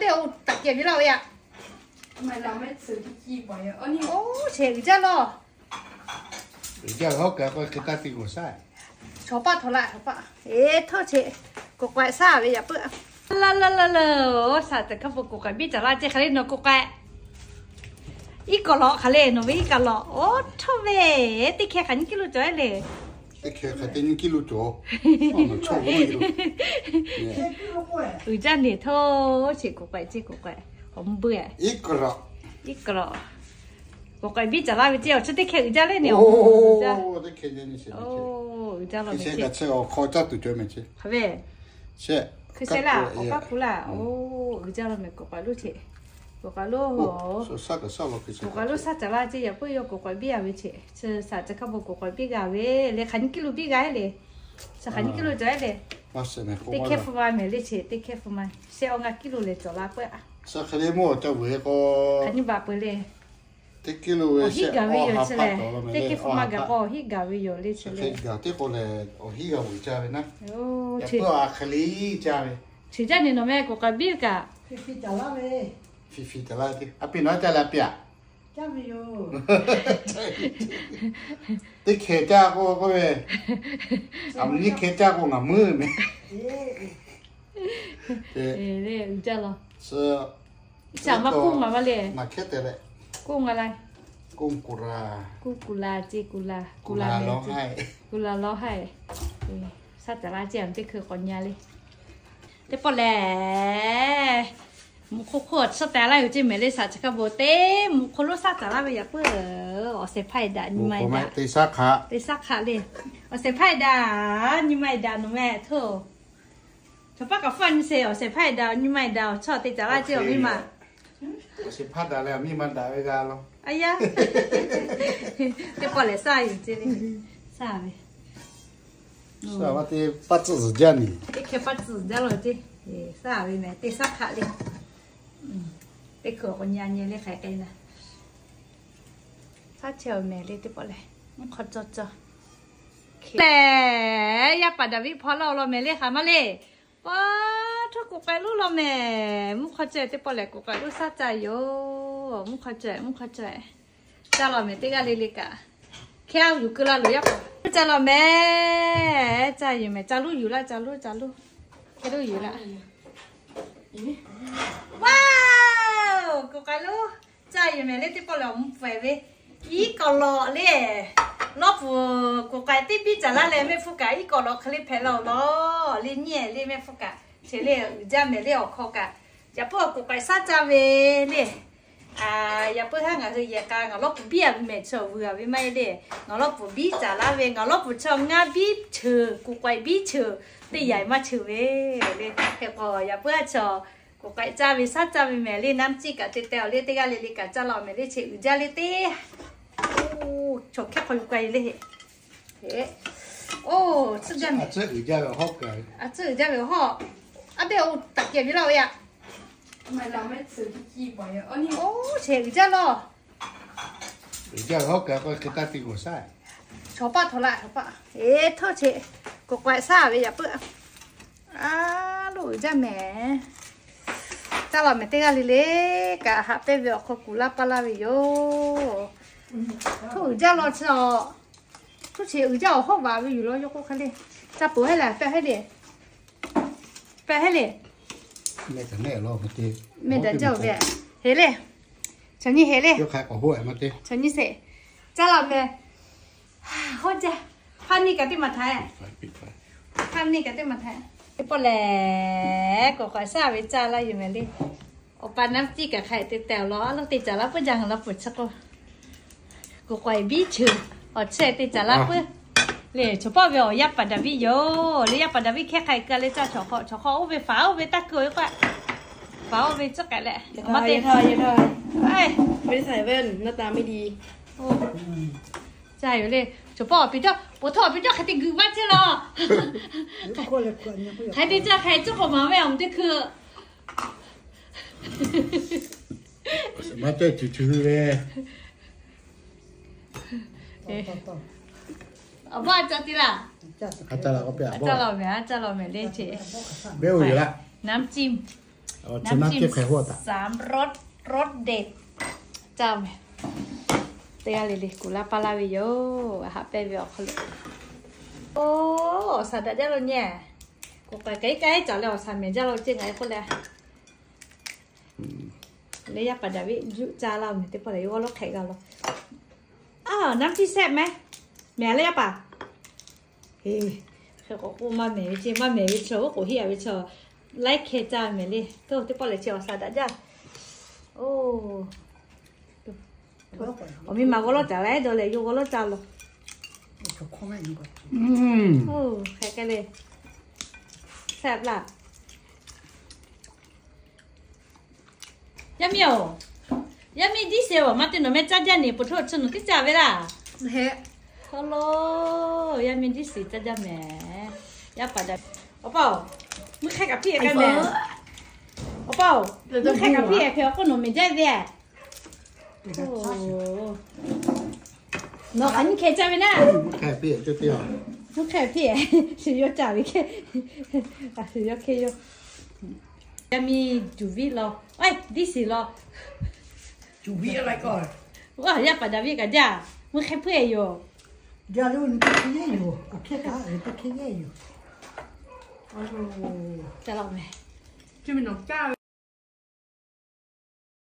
Teˇ o taꞈ kehˬ ve laˇ ve yaꞈ. Oˇ, sheˍ uiˍ jaˇ lawˬ. Chaw paˆ htaw laˇ, chaw paˆ. Eˬ, htawˇ sheˍ. Koˬ k'ai saˉ ve yaꞈ peuˬ. Laˇ laˇ laˇ laˇ, oˬ, saˍ teꞈ hk'a peuˬ koˬ k'ai biˇ caˍ laˇ ceˇ hk'aˬ le nawˬ koˬ k'ai. Iˉ k'awꞈ lawꞈ hk'aˬ le nawˬ ve iˉ kaꞈ lawꞈ. Oˇ, htawˇ ve, teˇ hkeh hk'aˬ nyiˇ kiˇ lo cawˬ le. Teˇ hkeh hk'aˬ teˇ nyiˇ kiˇ lo cawˬ. Uiˍ jaˇ neˬ htawˇ sheˍ koˬ k'ai ceˇ koˬ k'ai. Awˬ mvuh beuˬ. Iˉ k'awꞈ lawꞈ. Koˬ k'ai biˇ caˍ laˇ ve ceˇ awˬ chi teˇ hkeh uiˍ jaˇ le neˬ. Oˬ, uiˍ jaˇ lawˬ ve ceˇ. Hk'e sheh laˇ, awˬ kaˉ hpu laˇ. Oˬ, uiˍ jaˇ lawˬ mehˍ koˬ k'ai lo ceˇ. Koˬ k'ai lo, koˬ k'ai lo saˉ caˍ laˇ ceˇ yaꞈ peuˬ yawˇ koˬ k'ai biˇ a ve ceˇ. Chi saˍ teꞈ hk'a peuˬ koˬ k'ai biˇ g'a ve le, hk'aˬ nyiˇ kiˇ lo biˇ g'a le. Chi hk'aˬ nyiˇ kiˇ lo cawˬ le. Teˇ hkeh hpu ma mehˍ le ceˇ, teˇ hkeh hpu ma. Sheh awˬ ngaˬ kiˇ lo lehˬ cawˬ la peuˬ. Hk'aˬ nyiˇ baˬ peuˬ le. Awˬ hiˉ gaˬ ve yoˬ chi lehˬ. Teˇ hkeh hpu ma gaˬ k'o awˬ hiˉ gaˬ ve yoˬ le chi lehˬ. Chi jaˇ neˬ nawˬ meh koˬ k'ai biˇ kaꞈ. Teˇ hkeh caˇ k'o k'oˆ ve, aˬ miˍ nyiˇ hkeh caˇ k'o ngaˬ meuˉ mehˍ. Uiˍ jaˇ lawˬ. Shaˍ ma kuˇ ngaˬ ma le. Kuˇ ngaˬ la. Kuˇ ku la ceˇ, ku la, ku la mehˍ ceˇ. Ku la lawˬ haiˬ. Saˉ caˍ laˇ ceˇ, teˇ hkui k'awꞈ nyi le. Teˇ pawˆ lehˬ, mvuhˇ hk'oˆ hk'oˆ tsuhˇ teh laˇ yoˬ ceˇ mehˍ le. Saˍ teꞈ hk'a peuˬ teˇ mvuhˇ hk'oˆ lo saˉ caˍ laˇ ve yaꞈ peuˬ. Awˬ shehˍ hpaˇ e daꞈ nyi ma e daꞈ. Teˇ saˉ hk'aˆ le. Awˬ shehˍ hpaˇ e daꞈ nyi ma e daꞈ nawˬ meh htawˇ. Chaw paˆ kaꞈ hpfuhˇ a nyi sheˍ, awˬ shehˍ hpaˇ e daꞈ nyi ma e daꞈ awˬ chaw teˇ caˍ laˇ ceˇ awˬ miˇ ma. Awˬ shehˍ hpaˇ daꞈ leh awˬ miˇ ma daꞈ ve g'a lawˬ. Aˬ yaˇ. Teˇ pawˆ lehˬ saˉ yoˬ ceˇ le. Saˉ ve. Teˇ hkeh paˆ tcuhˆ zuhˬ jaˇ lawˬ ceˇ. Saˉ ve mehˍ teˇ saˉ hk'aˆ le. Teˇ hkui k'awꞈ nyi nyi le hk'aˬ hk'e na. Saˉ chehˇ awˬ mehˍ le teˇ pawˆ lehˬ. Mvuhˇ hk'aw cawˬ cawˬ. Lehˬ, yaˇ paˍ Daˍviˆ hpaw laˇ awˬ lawn mehˍ le hk'aˬ ma le. Paw htaˇ koˬ k'ai lo law mehˍ. Mvuhˇ hk'aw cawˬ teˇ pawˆ lehˬ koˬ k'ai lo saˉ ca yoˬ. Mvuhˇ hk'aw cawˬ, mvuhˇ hk'aw cawˬ. Caˇ law mehˍ teˇ g'aˇ le le kaꞈ. Hkehˇ a yuˬ keu la loˬ yaˇ paˍ. Caˇ law mehˍ, caˇ yuˬ mehˍ, caˇ loˉ yuˬ laˇ, caˇ loˉ, caˇ loˉ. Hkehˇ loˉ yuˬ laˇ. Wa, koˬ k'ai lo. Caˇ yuˬ mehˍ le teˇ pawˆ lehˬ awˬ mvuhˇ pfuhˍ ve. Iˉ k'awꞈ lawꞈ le. Lawˇ pfuhˍ koˬ k'ai teˇ biˇ caˍ laˇ leh mehˆ hpfuhˇ kaꞈ iˉ kawꞈ lawꞈ hk'e le hpehꞈ la awˬ lawn le nyi le mehˆ hpfuhˇ kaꞈ. Hk'e le uiˍ jaˇ mehˍ le awˬ hk'aw kaꞈ. Yaꞈ puiˉ awˬ koˬ k'ai saˉ caˇ ve le. Yaꞈ puiˉ haˉ ngaˬ hui yehˬ k'a ngaˬ lawˇ pfuhˍ biˇ a ve mehˍ chi awˬ vuiˬ a ve maˇ heˆ le. Ngaˬ lawˇ pfuhˍ biˇ caˍ laˇ ve, ngaˬ lawˇ pfuhˍ chi ngaˇ biˇ cheuˬ koˬ k'ai biˇ cheuˬ teˇ yaiˬ maˇ cheuˬ ve le. Hk'e k'o yaꞈ puiˉ a chaw koˬ k'ai caˇ ve saˉ caˇ ve mehˍ le. Naˉ ciˇ kaꞈ te teh awˬ le teˇ g'aˇ le le kaꞈ caˇ law mehˍ le. Che uiˍ jaˇ le teˇ chaw hkehˇ hk'aw yuˬ k'ai le. Oˇ, tcuhˇ jaˇ mehˍ. A tcuhˇ uiˍ jaˇ ve awˬ hawˉ. A beˇ o taꞈ kehˬ ve laˇ o yaꞈ. Oˇ, sheˍ uiˍ jaˇ lawˬ. Chaw paˆ htaw laˇ, chaw paˆ. Eˬ, htawˇ sheˍ. Koˬ k'ai saˉ ve yaꞈ peuˬ. A, lo uiˍ jaˇ mehˍ. Caˇ law mehˍ teˇ g'aˇ le le kaꞈ haꞈ pehnˇ ve awˬ hk'aw kuˬ laˇ paˇ laˇ ve yoˬ. Htawˇ uiˍ jaˇ lawˬ chi a. Htawˇ sheˍ uiˍ jaˇ awˬ hawˉ vaꞈ ve yoˬ lawˬ yawˇ k'oˆ hk'e le. Caˇ peuˬ heˆ lehˬ, pehˇ heˆ le. Pehˇ heˆ le. Meh daꞈ jaˇ ve. Heˍ le. Chaw nyi heˍ le. Chaw nyi sheˍ. Caˇ laˇ meh. Hawˉ jaˇ. Hpaˇ niˇ kaꞈ teˇ maˬ htaꞈ. Hpaˇ niˇ kaꞈ teˇ maˬ htaꞈ. Teˇ pawˆ lehˬ, koˬ k'ai saˉ ve caˇ laˇ yoˬ mehˍ le. Awˬ pa naˉ ciˇ kaꞈ hk'a te teh awˬ lawn a lo te caˍ laˇ puiˉ jaˇ ngaˬ lawˇ pfuhˍ chi k'o. Koˬ k'ai biˇ cheuˬ. Awˬ chehˇ te caˍ laˇ puiˉ. Le chaw pawˆ ve awˬ yaˇ paˍ Daˍviˆ yoˬ. Le yaˇ paˍ Daˍviˆ hkehˇ hk'a e keu le caˇ chaw hk'aw, chaw hk'aw oˇ ve faˍ oˇ ve taˇ keu ve k'o. Faˍ oˇ ve tcuhˉ k'ai leh. Awˬ ma te. Caˇ yoˬ le. Chaw pawˆ awˬ piˍ cawˇ, po htawˇ awˬ piˍ cawˇ hk'a te guiˬ maˇ chehˇ lawˬ. Hk'a te caˇ hk'a e cawˇ k'o maˍ ve awˬ teˇ hkui. Maˇ cawˇ cuˬ cuˬ hui ve. Awˬ bawˆ a ca te laˇ. A ca laˇ k'oˆ piˇ a. Caˇ law mehˍ, a caˇ law mehˍ le che. Naˉ ciˇ. น้ำจิ้มสามรส รสเด็ด Caˇ mehˍ. Teˇ g'aˇ le le kuˬ laˇ paˇ laˇ ve yoˬ. Haꞈ pehnˇ ve awˬ hk'aw lo. Oˇ, awˬ saˍ daꞈ jaˇ lo nyi. K'oˍ k'ai k'ai k'ai cawˬ leh awˬ saˍ mehˍ jaˇ lo ceˇ ngaˬ e k'oˆ leh. Leh yaˇ paˍ Daˍviˆ juˆ caˇ laˇ mehˍ teˇ pawˆ lehˬ, yawˇ g'awˇ lawˉ hk'ehꞈ g'a lo. Aˬ, น้ำจิ้มแซ่บไหม mehˍ leh yaˇ paˍ. Hk'e k'o k'oˆ maˇ mehˍ ve ceˇ, maˇ mehˍ ve chaw, oˉ k'oˍ hiˆ a ve chaw, laiˉ hkeh caˇ mehˍ le. Toˇ teˇ pawˆ lehˬ chi awˬ saˍ daꞈ jaˇ. Oˇ, awˬ miˇ ma g'awˇ lawˉ caˇ leh dawˇ leh yawˇ g'awˇ lawˉ caˇ lo. Oˇ, hk'e k'ai le. แซ่บ laˇ. Yaˇ miˇ oˬ, yaˇ miˇ diˇ shiˍ awˬ ma te nawˬ meh caˇ jaˇ neˬ, poˬ htoˇ chi nawˬ tiˉ caˇ ve laˇ. Hk'aw lo, yaˇ miˇ diˇ shiˍ caˇ jaˇ mehˍ. Yaˇ paˍ daꞈ. Awˬ pa oˬ, mvuhˇ hk'e kaꞈ piˇ e k'ai mehˍ. Awˬ pa oˬ, mvuhˇ hk'e kaꞈ piˇ e hk'e awˬ k'oˆ nawˬ mehˍ jaˇ ve. Nawˬ kaꞈ mvuhˇ hk'e caˇ ve naˇ. Mvuhˇ hk'e piˇ e, mvuhˇ hk'e piˇ e, shiˍ yawˇ caˇ ve hk'e, shiˍ yawˇ hk'e yoˬ. Yaˇ miˇ Cuˬ viˆ law, diˇ shiˍ law. Yaˇ paˍ Daˍviˆ kaꞈ jaˇ, mvuhˇ hk'e puiˉ e yoˬ. Ca la mehˍ.